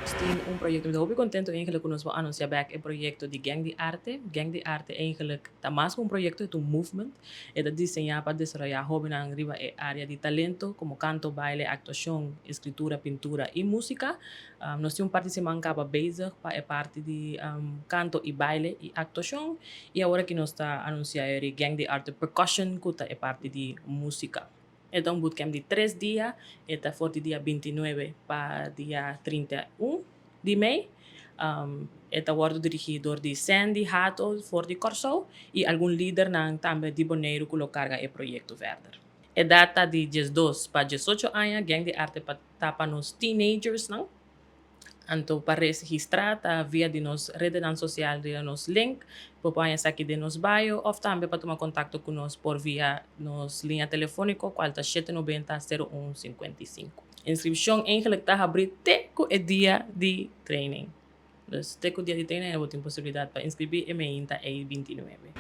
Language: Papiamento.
Tin un proyecto, mi ta hopi contento eigenlijk cu nos por anuncia back e proyecto di Gang di Arte. Gang di Arte eigenlijk ta mas cu un proyecto, e ta un movement. E ta diseña pa desaroya hobennan riba e area di talento, como canto, baile, actuacion, escritura, pintura y musica. Nos tin un par di siman caba bezig pa e parti di canto y baile y actuacion. Y awor cu nos ta anuncia e Gang di Arte Percussion, cu ta e parti di musica. E ta un bootcamp di 3 dia, e ta for di dia 29 pa dia 31 di mei. E ta wordo dirigi door di Sandy Hato for di Corsou y algun lidernan tambe di Boneiro cu lo carga e proyecto verder. E data di 12 pa 18 aña. Gang di Arte ta pa nos teenagers, no? Anto pa registra ta via di nos ret social, di nos link, por aki den nos bio, of tambe pa tuma contacto cu nos por via nos liña telefonico, cual ta 790 0155. Inscripcion eigenlijk ta habri te cu e dia di training. Dus te cu dia di training bo tin posibilidad pa inscribi e mainta e 29.